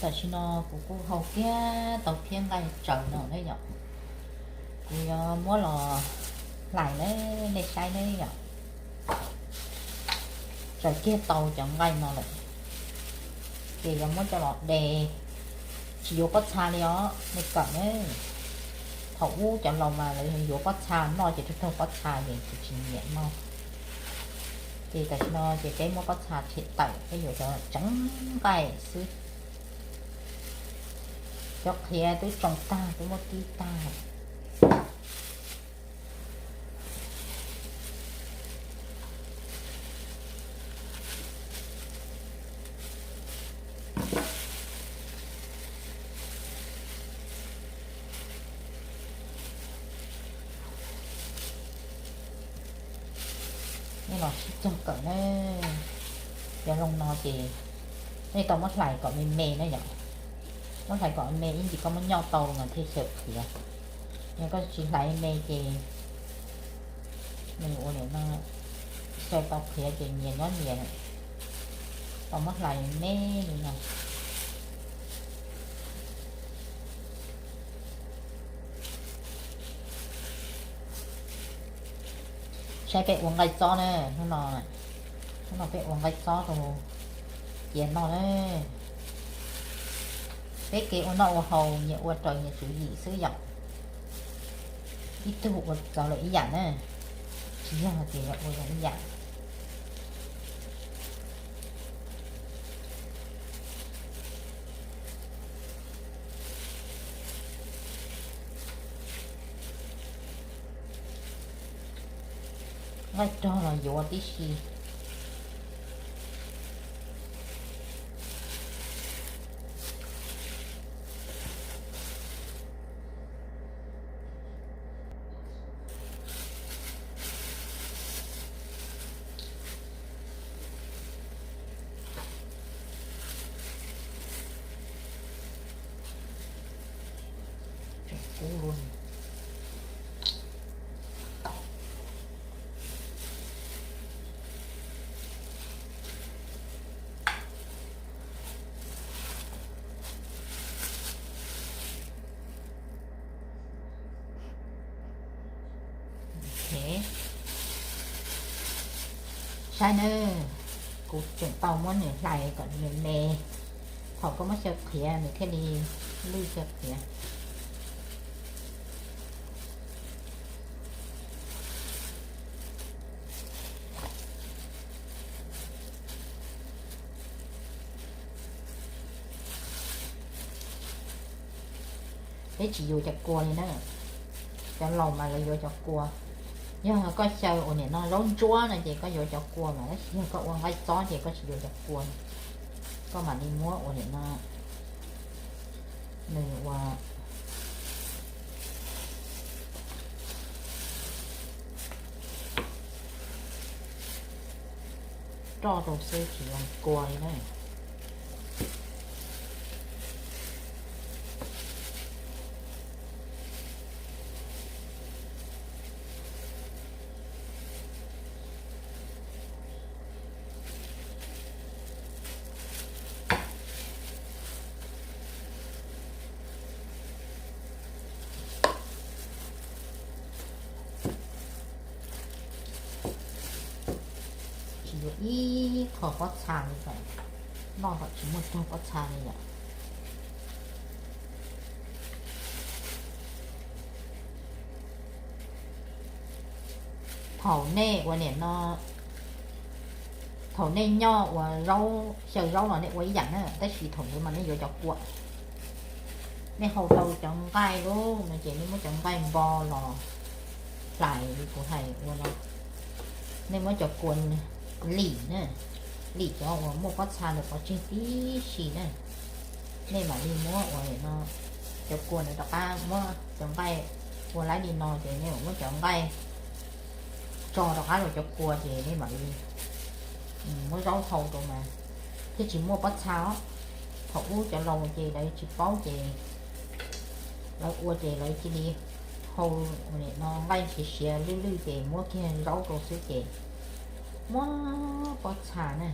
Tam sim no kuv kuj hau kiag tau phiab nqaij tsaws no na yom. Kuv yuav muab los hlais na, nej saib na yom. Tsaws kiag tau cov nqaij no lawm, ces yuav muab coj los de, tsis yuav pob txha li os nej kawm na. Thaum ub cov laus mas lawv yuav pob txha noj ces raug raug pob txha ces tsis nyiam noj. Ces tam sim no ces peb muab pob txha tshem tawm, peb yuav cov tseev nqaij xwb. Cov qhiav twb tsoo tag, twb muab kib tag. Nej los sib cog kawm na. Cov zoo no ces nej tau muab hlais kom me me na yom. Muab hlais kom me me ib ntsis koj muab nyoj tau mas thiaj xyaw qhiav. Yog koj tsis hlais me ces nws ua li no, xyaw tau qhiav ces nyias nyob nyias. Tau muab hlais me me li no. Saib peb ua nqaij txob na, hnub no, hnub no peb ua nqaij txob rau cia noj na. Peb kev ua noj ua haus nyias ua raws nyias tswv yim xwb yom. Ib tug ua txawv lawm ib yam na, tsis yog hais tias yuav ua zoo ib yam. Nqaij rog los yuav tib si. Tseem kub luaj. Ok. Saib nawb, kuv tseem tau muab nws hlais kom nws me me, thaum koj muab xyaw qhiav nws thiaj li lwj xyaw qhiav. Peb tsis yuav cov kua li na. Cov laus mas lawv yuav cov kua. Yog koj xyaw ua nim no zaub ntsuab no ces koj yuav cov kua mas, tab sis yog koj ua nqaij txob ces koj tsis yuav cov kua. Koj mam li muab ua nim no, nws ua roj rau xwb tsis yuav kua li na. Tsis yuav ib qho pob txha li lawm, noj kom tsis muaj tag pob txha li lawm. Thaum nej ua nim no, thaum nej nyoj ua zaub xyaw zaub los nej ua ib yam na, tab sis thaum ntawd mas nej yuav cov kua. Nej hau tau cov nqaij lub no ces nej muab cov nqaij npo los hlais li kuv hais ua no. Nej muab cov kua lim na, lim cov uas muaj pob txha ntawm qhov tseg tib si na. Nej mam li muab ua nim no, cov kua ntawd rov qab muab cov nqaij ua laib li no ces nej muab cov nqaij tso rov qab rau cov kua ces nej mam li muab zaub hau rau mas thiaj tsis muaj pob txha os. Thaum ub cov laus ces lawv tsis paub ces lawv ua ces lawv cia li hau nim no nqaij siav siav lwj lwj ces muab kiag zaub rau xwb ces muaj pob txha na.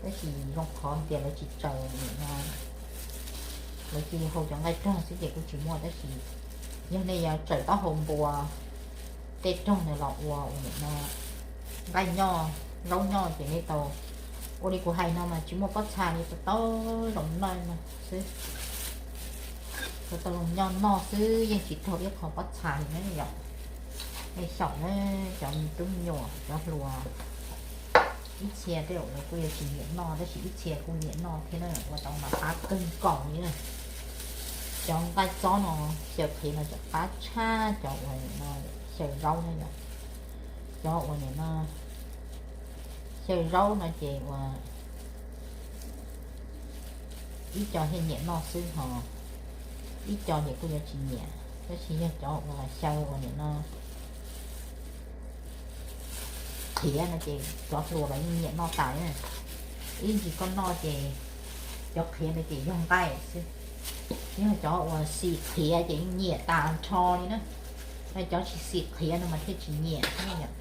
Tab sis zoo qhov tias lawv tsis tsaws nim no Lawv cia li hau cov nqaij rog xwb ces kuj tsis muaj, tab sis yog nej yuav tsaws taub hau npua tej rog ntawd los ua ua nim no nqaij noj, zaub noj ces nej tau, ua li kuv hais no mas tsis muaj pob txha li, tau zoo noj no xwb, tau zoo noj no xwb, yeej tsis raug ib qho pob txha li na yom. Nej xyaum na, cov me tub me nyuam cov hluas, ib txhia tej zaum lawv kuj yuav tsis nyiam noj tab sis ib txhia kuj nyiam noj thiab na, ua tau mas qab kawg nkaus li na. Cov nqaij txob no, xyaw qhiav no cov qab tshaj cov uas nim no xyaw zaub na yom. Cov uas nim no xyaw zaub no ces uas ib co thiaj nyiam noj xwb ho ib co ces kuj yuav tsis nyiam, tab sis yog cov uas xyaw uas nim no qhiav no ces cov hluas los yeej nyiam noj tas na. Ib ntsis koj noj ces cov qhiav no ces yog nqaij xwb, yog cov uas xim qhiav ces yeej nyiam tas nrho li na, cov tsis xim qhiav no mas thiaj tsis nyiam.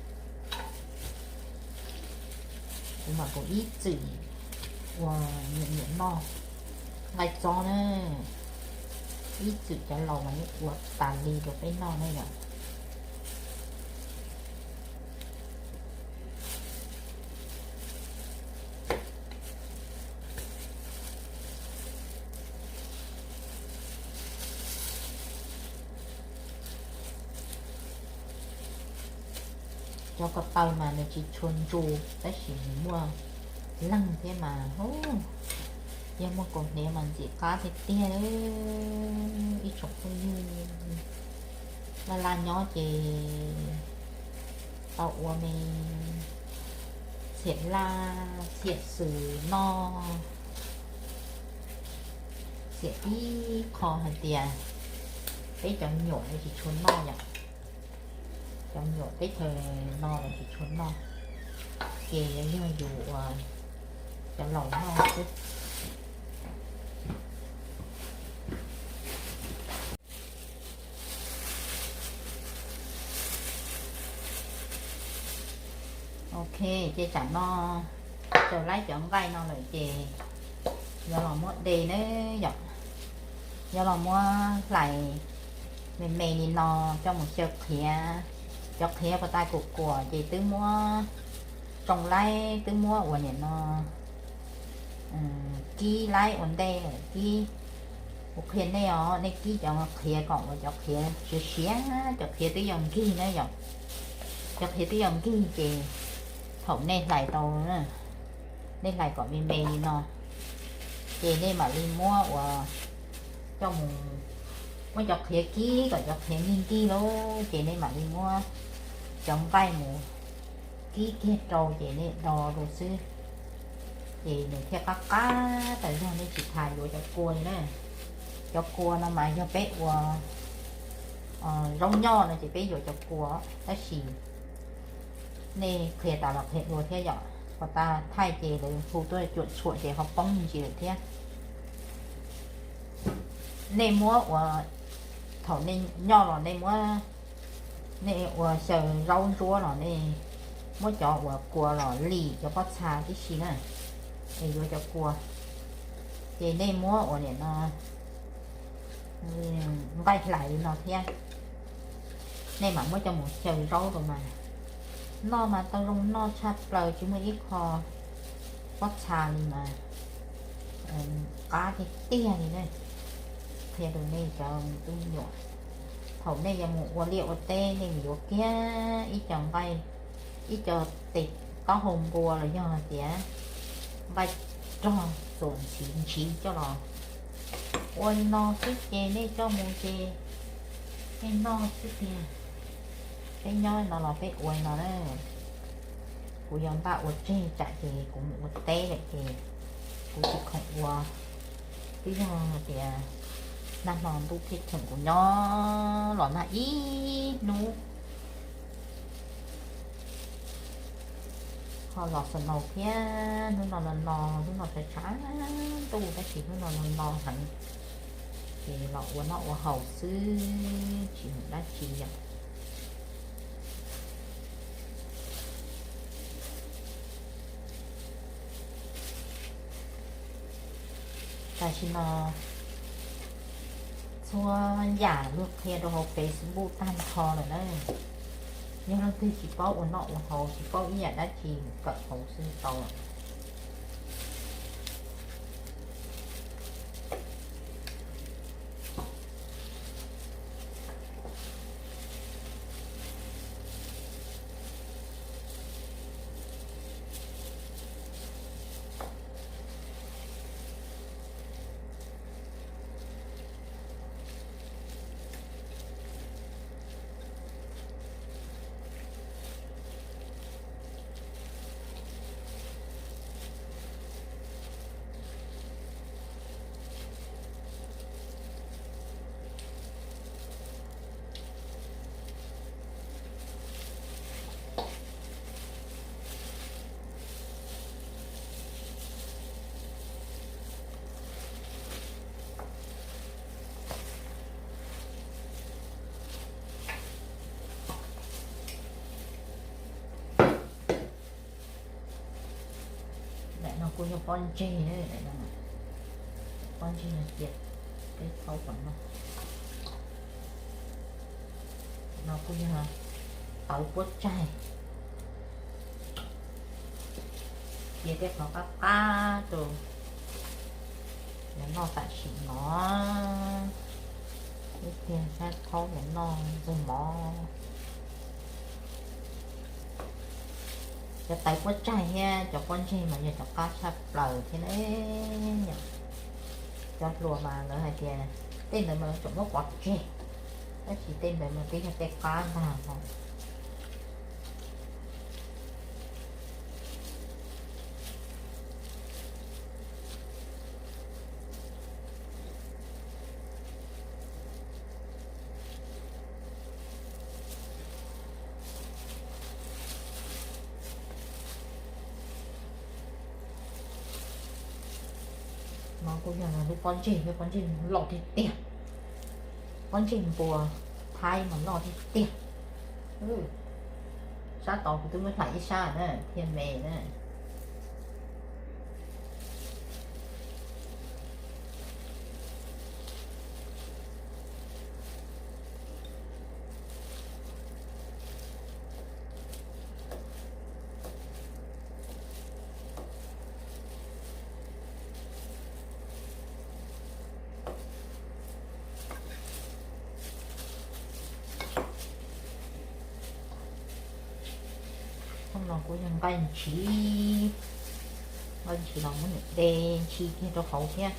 Kuv mas kuv ib txwm uas nyiam nyiam noj nqaij txob na, ib txwm cov laus mas yeej ua tas li rau peb noj na yom. Cov ko taw mas nws tsis tshua ntsu, tab sis nws muaj leeg thiab mas, yog muaj kaus hniav mas ntxim qab tiag tiag. Ib tsoom phooj ywg laj laj nyob ces tau ua me txiam laj txiam xws noj, txiam ib qho hais tias peb cov me nyuam tsis tshua noj yom. Cov me nyuam teb chaws no los tsis tshua noj, ces yog yus ua cov laus noj xwb. Ok, ces tsam no tsaws laib cov nqaij no lawm ces yuav los muab de na yom. Yuav los muab hlais me me li no coj mus xyaw qhiav. Cov qhiav puas tas kuam kuam ces twb muab tsoo laib, twb muab ua nim no kib laib ua ntej lawm kib. Kuv qhia nej os, nej kib cov qhiav kom uas cov qhiav siav siav, cov qhiav twb yuav nkig na yom. Cov qhiav twb yuav nkig ces thaum nej hlais tau, nej hlais kom me me li no, ces nej mam li muab uas coj mus, muab cov qhiav kib kom cov qhiav nkig nkig lauj, ces nej mam li muab cov nqaij mus kib kiag rau ces nej do rau xwb, ces nws thiaj qab qab tas zog, nej tsis tas yuav cov kua li na. Cov kua no mas yog peb ua zaub nyoj no ces peb yuav cov kua, tab sis nej qhia tas los qhia dua thiab yom, puas tas thaij ces lawv hu tuaj cuam tshuam ces ho poob me ntsis lawm thiab. Nej muab uas, thaum nej nyoj los nej muab, nej ua xyaw zaub ntsuab los nej muab cov uas kua los lim cov pob txha tib si na, es yuav cov kua, ces nej muab uas nim no nqaij hlais li no thiab, nej mam muab coj mus xyaw zaub rau mas noj mas tau zoo noj tshaj plaws, tsis muaj ib qho pob txha li mas qab tiag tiag li na. Qhia rau nej cov me tub me nyuam, thaum nej yuav mus ua liaj ua teb nej mus yuav kiag ib co nqaij, ib co tes taub hau npua los yog hais tias nqaij rog txuas ntxiv ntxiv coj los ua li no xwb ces nej coj mus ces nej noj xwb tiag. Peb nyob no los peb ua li no na. Kuv yuav npaj ua tseg tsam ces kuv mus ua teb lawm ces kuv tsis khoom ua. Twb yog hais tias nag hmo ntuj pheej cheem kuv nyob los nag ib hnub, ho los snow thiab, hnub no no no, hnub no tshav tshav ntuj tab sis hnub no no no heev, ces los ua noj ua haus xwb tsis mus dab tsi yom. Tam sim no Txhua yam luag qhia rau hauv Facebook tag nrho lawm na. Yog leej twg tsis paub ua noj ua haus, tsis paub ib yam dab tsi, kawm hauv xwb tau lawm. Daim no kuj yog pob ntseg, pob ntseg no cia peb thaub kom noj. No kuj yog tawv puab tsaig, cia tej qhov qab qab rau yuav noj tam sim no. Ib pliag sab thaub yuav noj ntxuag mov. Cov tawv puab tsaig thiab cov pob ntseg mas yog cov qab tshaj plaws thiab ne. Cov hluas mas lawv hais tias tej ntawd mas lawv tsuas muab pov tseg, tab sis tej ntawd mas twb yog tej qab ntag os. No kuj yog lub pob ntseg, lub pob ntseg loj tiag tiag, pob ntseg npua Thaib mas loj tiag tiag. Sab tod kuv twb muab hlais ib sab na thiaj me na. Thoob no kuj yog nqaij ntshiv, nqaij ntshiv los muab niam de ntshiv kiag rau hauv thiab.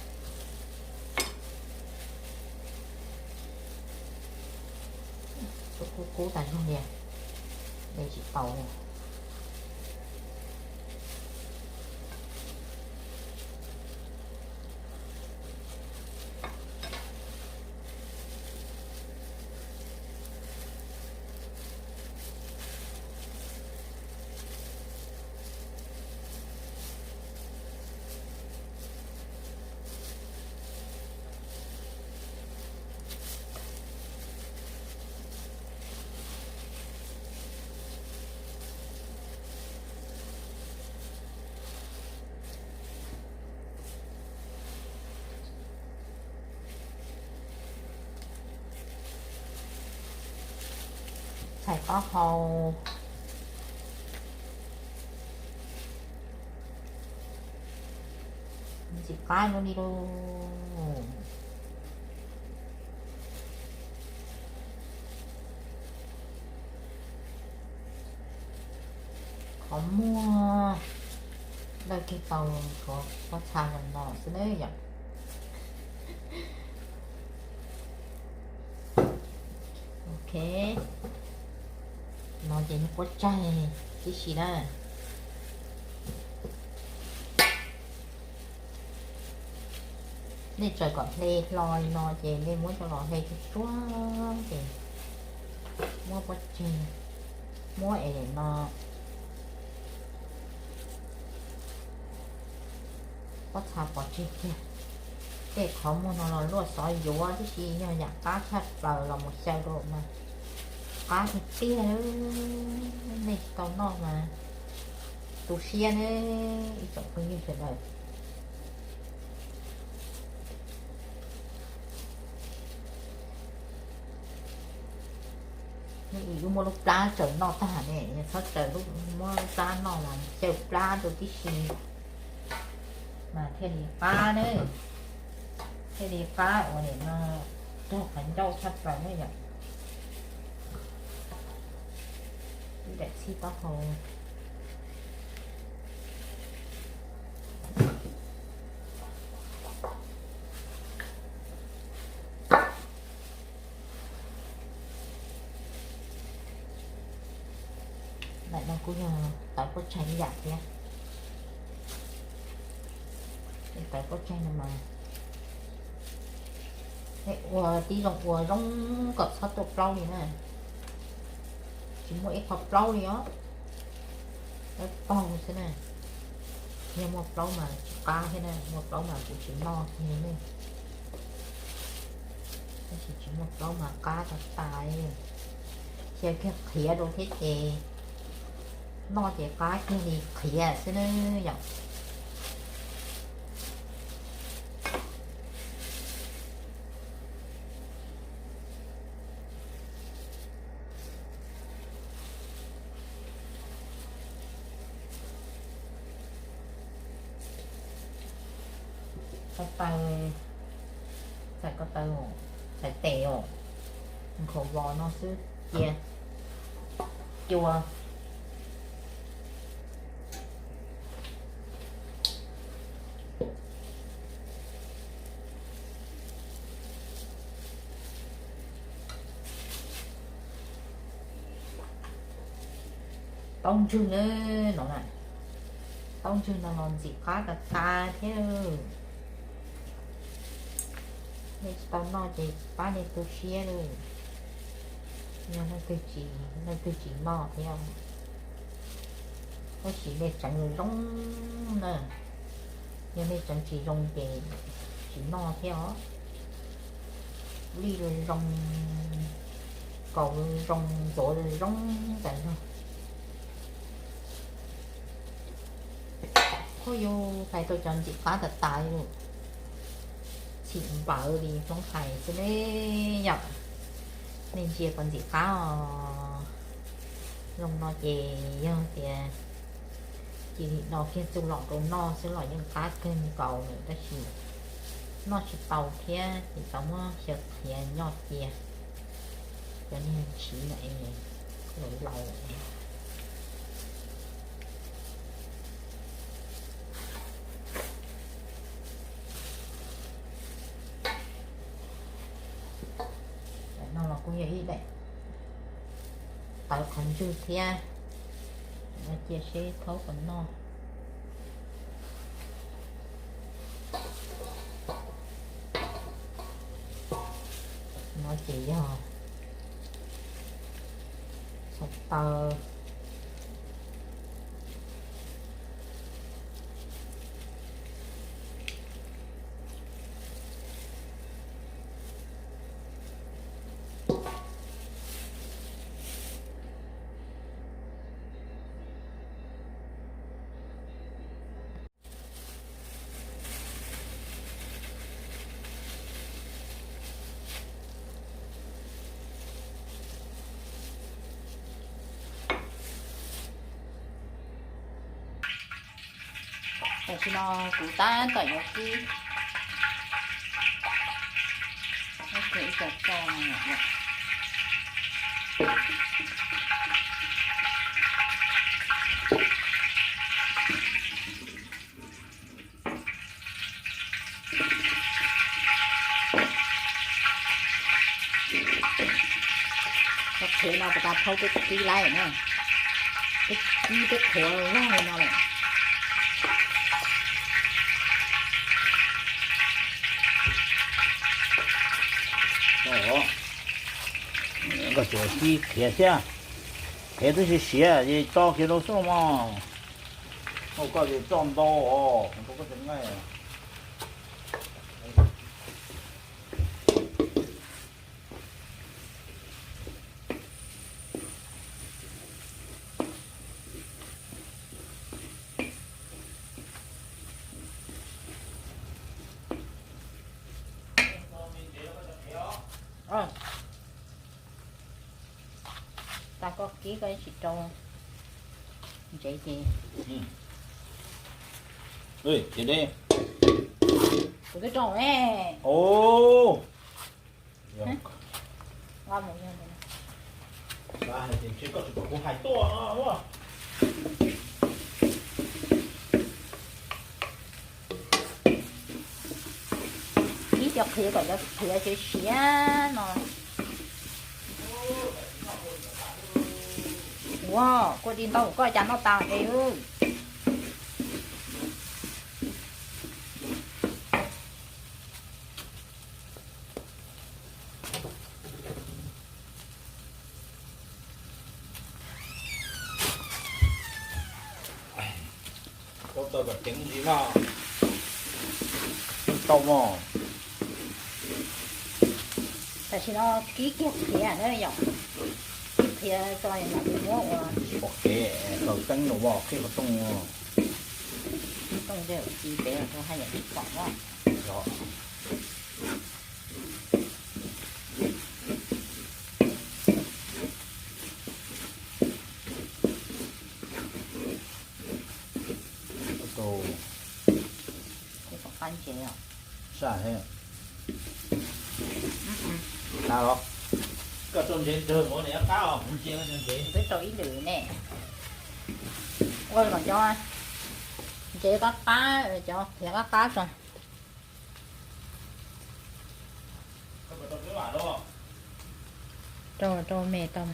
Kub kub tas zog li, de tsis tau li. Txhais taub hau, ntxim qab luaj li lauj. Qhov muag lawj kiag tau tshuav pob txha no no xwb na yom. Ok, no ces yog pob tsaig tib si na. Nej tsaws kom hle hlo li no ces nej muab coj los hle tsuag tsuag ces muab pob tseg, muab es no pob txha pov tseg kiag. Tej qhov muag no los luaj xov yuav tib si, yog yam qab tshaj plaws los mus xyaw rau mas qab tiag tiag. Nej tsis tau noj mas tu siab ne ib tsoom phooj ywg sawv daws. Yus muaj lub plab tsaws noj tag ne, yog txhob tsaws lub, muab lub plab noj mas xyaw plab rau tib si mas thiaj li qab ne, thiaj li qab ua nim no raug qhov ncauj tshaj plaws ne yom. Ib daim txhib taub hau. Daim no kuj yog tawv pob tsaig ib yam thiab. Tawv pob tsaig no mas nej ua tib zoo ua zoo kom txhob tuaj plaub li na. Tsis muaj ib qho plaub li os. Dawb paug xwb na. Yog muaj plaub mas tsis qab thiab na, muaj plaub mas kuv tsis noj kiag ne. Tab sis tsis muaj plaub mas qab tas tas li. Xyaw kiag qhiav rau thiab ces noj ces qab kiag li qhiav xwb na yom. Ko taw, txhais ko taw, txhais tes os, nkhaus vos no xwb cia cua. Taub ntswg na, no na, taub ntswg no los ntxim qab tas tas thiab. Nej tsis tau noj ces pab nej tu siab lawm. Yog leej twg tsis, leej twg tsis noj thiab, tab sis nej tseev zoo zoo na. Yog nej tseev tsis zoo ces tsis noj thiab os. Lij zoo zoo, kaus zoo zoo, ntxuav zoo zoo tas zog. Qhuas yus hais tau cov ntxim qab tas tas li, txhim npawv li Hmoob hais xwb ne yom. Nej ntsia kom ntxim qab os. Zoo no ces yog tias cia li no kiag txuj lom rau noj xwb los yeej qab kawg nkaus lawm tab sis noj tsis tau thiab ces tau muab xyaw qhiav nyob cia. Cov niag ntshiv no es laus laus. Daim no los kuj yog ib daim tawv qhov ntswg thiab. Cia seb thaub puas noj. No ces yog txhais taw. Tam sim no kuv tab tom yuav kib ib co rau. Qhov qhuav no puas tas thaub peb kib laib na, peb kib peb qhuav log li no lawm. Koj tsuas kib qhiav thiab, qhiav twb siav siav ces tso kiag rau xwb mog. Koj tsis tso ntau os, rau koj tsis nqaij. Kib koj tsis rau ntsev ces. Ua, kuv twb rau ne. Nqa mus yog ntawd. Hais tias ntshe koj tsis pom kuv hais tuaj no. Ib co qhiav kom cov qhiav siav siav no. Ua, kua di ntau koj cas noj tas es. Ua tau kom ceev ntsis no. Tau mog. Tam sim no kib kiag qhiav na yom. Kib qhiav tso mam li muab ua. Tsis pom kev, tau teeb los ua qhib qhov rooj. Qhib rooj ces ci pem los haj yam tsis pom na. Tus, kuv tom qab ntsev os. Saj thiab. Qab los? Koj rau ntsev ntawg ua niam qab os, kuv ntsia ntsev. Twb rau ib lwm ne. Ua kom cov ntsev qab qab, cov qhiav qab qab tso. Rau, rau me tau.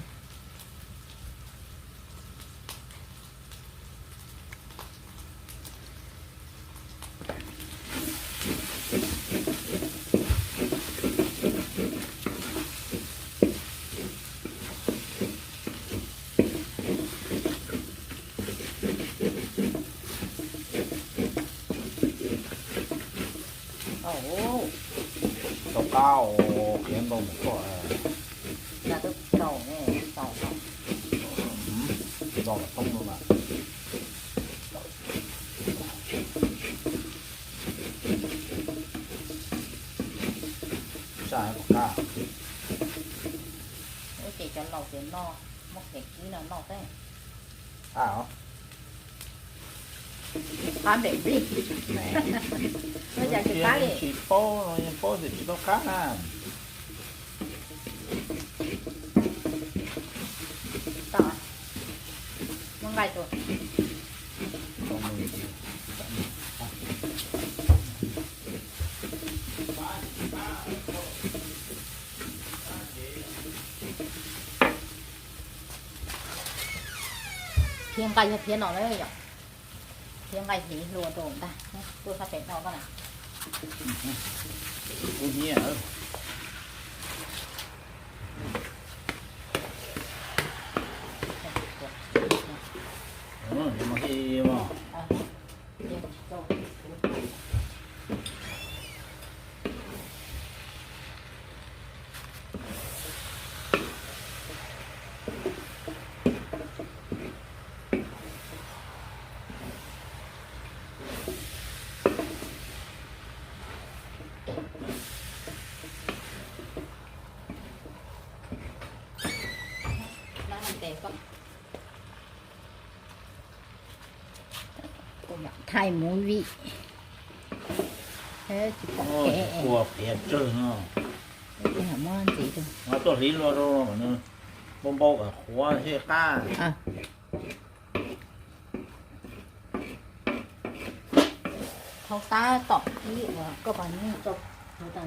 Tau qab, qhiav ntau mus koj. Ntau kom thoob no mas. Saj pom qab. Ua ces cov laus ces noj, muab qhiav kib no noj xwb. Qab os. Qab npem nplig. Ua cas tsis qab li? Tsis paub, paub tias tsis tau qab na. Muab nqaij tua. Phiab nqaij yog phiab no na yom. Phiab nqaij hliv hlua rau ntag, tuaj sab pem no koj na. Kuv nyiam. Thaij movie. Tsis pom kev. Kua qhiav tsawg no. Muab ntxiv rau. Tuaj hliv hlua rau, npau npau kom qhuav thiaj qab. Thaub tab tom kib uas koj pas nyuj rau,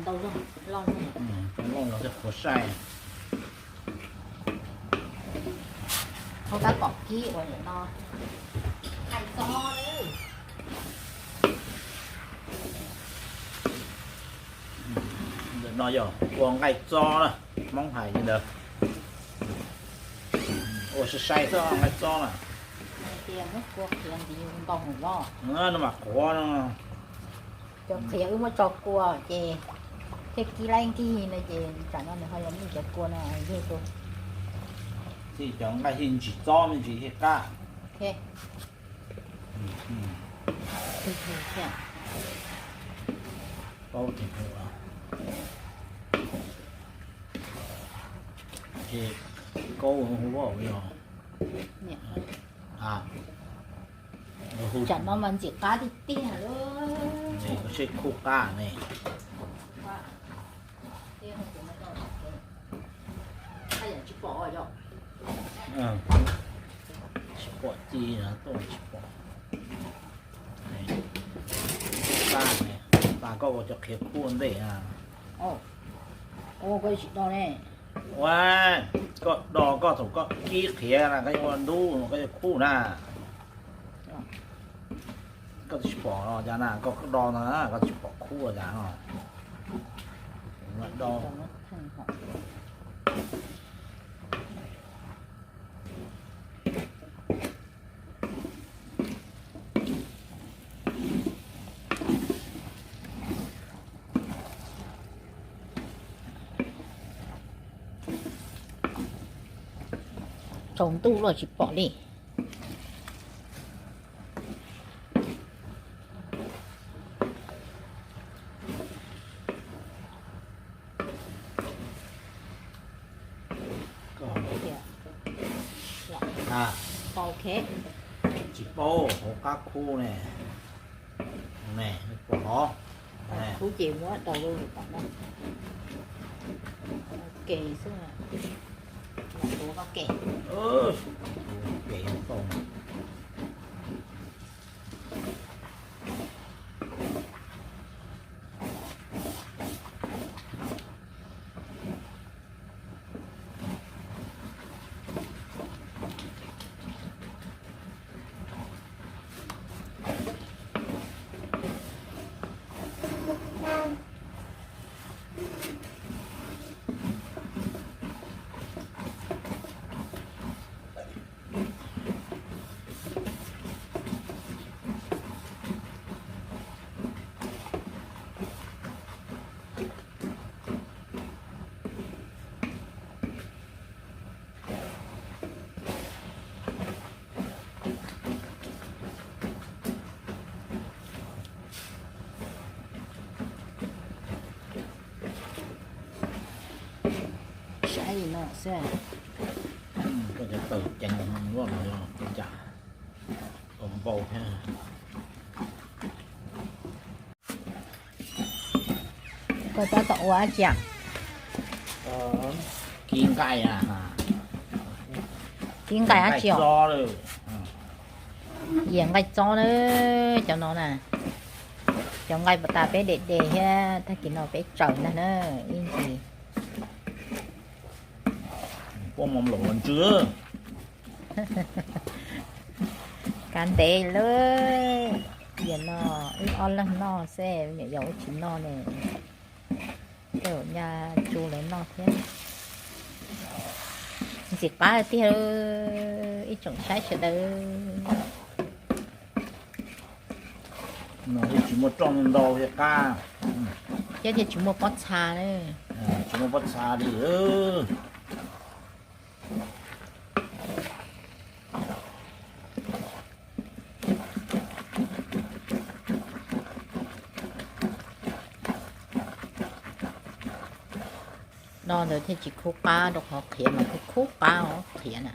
ntau zog loj, loj los thiaj qhuav sai. Thaub tab tom kib uas no. Ntawm no yog kua nqaij txob na, Hmoob hais li ntawd. Ua sai sai xwb nqaij txob na. Nws mas qhuav no. Cov qhiav wb muab tso kua ces thiaj kib laib nkig no ces tsam no nws ho yog muaj cov kua no yug tu. Thiaj cov nqaij thiaj ntsis txob me ntsis thiaj qab. Paub tias ces Kaub hu yog, tsam no mas ntxim qab tiag tiag lawm. Seb khuj qab ne. Tsis pom ci, tuaj tsis pom. Qab ne, tas koj ua cov qhiav khuj ntej na. Ua, koj do koj thaum koj kib qhiav na, koj yuav ua ntub koj yuav khuj na. Koj tsis pom los cas na, koj do no na, koj tsis pom khuj los cas no. Do. Tsaus ntuj los tsis pom li. Tsis paub hauv qab khuj ne. Ne, pom los. Khuj ces muab daus rau tom no. Ke xwb, tuav koj ke. Ke tau. Saib li no xwb. Koj cov taws ceev luaj los yog ua cas, npau thiab. Koj tab tom ua dab tsi? Kib nqaij. Kib nqaij dab tsi os? Yias nqaij txob na, cov no na. Cov nqaij puas tas peb de de thiab, tag kis no peb tsaws ntag na, ib ntsis. Kav ntev lawm, yias no wb ob leeg noj xwb, me nyuam yaus wb tsis noj ne. Tej zaum nyaj tsu lawv noj thiab. Ntxim qab tiag, ib tsoom saib sawv daws. Tsis muaj roj ntau thiaj qab. Thiab thiaj tsis muaj pob txha. Tsis muaj pob txha li. Do ntawd thiaj tsis khub qab, rau qhov qhiav mas khub khub qab os, qhiav na.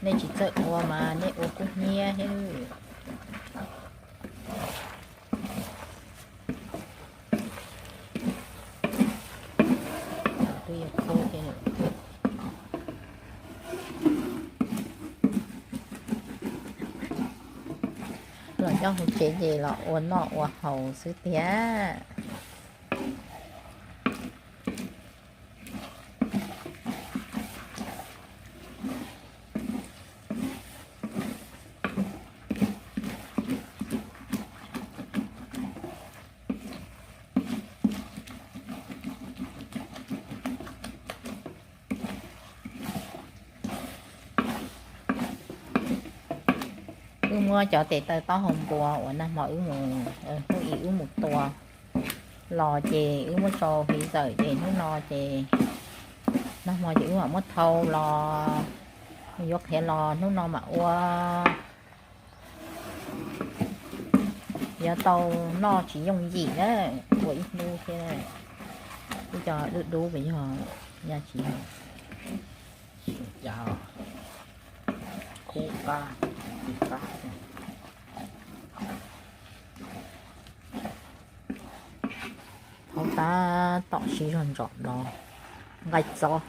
Nej tsis txawj ua mas nej ua kub hnyiab thiab. Twb yog khub thiab. Los nyob hauv tsev ces los ua noj ua haus xwb tiag. Wb muab cov tes taw taub hau npua uas nag hmo wb mus, hnub i wb mus tua los ces wb muab tsau hiv zawm ces hnub no ces, nag hmo ces wb mam muab thau los, yuav qhiav los hnub no mam ua. Yuav tau noj tsis yooj yim na, ua ib hnub thiab. Ib co dub dub mas yog nyaj tsis yog. Cas khub qab, qab. Thaub tab tom sib zog ntsos no, nqaij txob.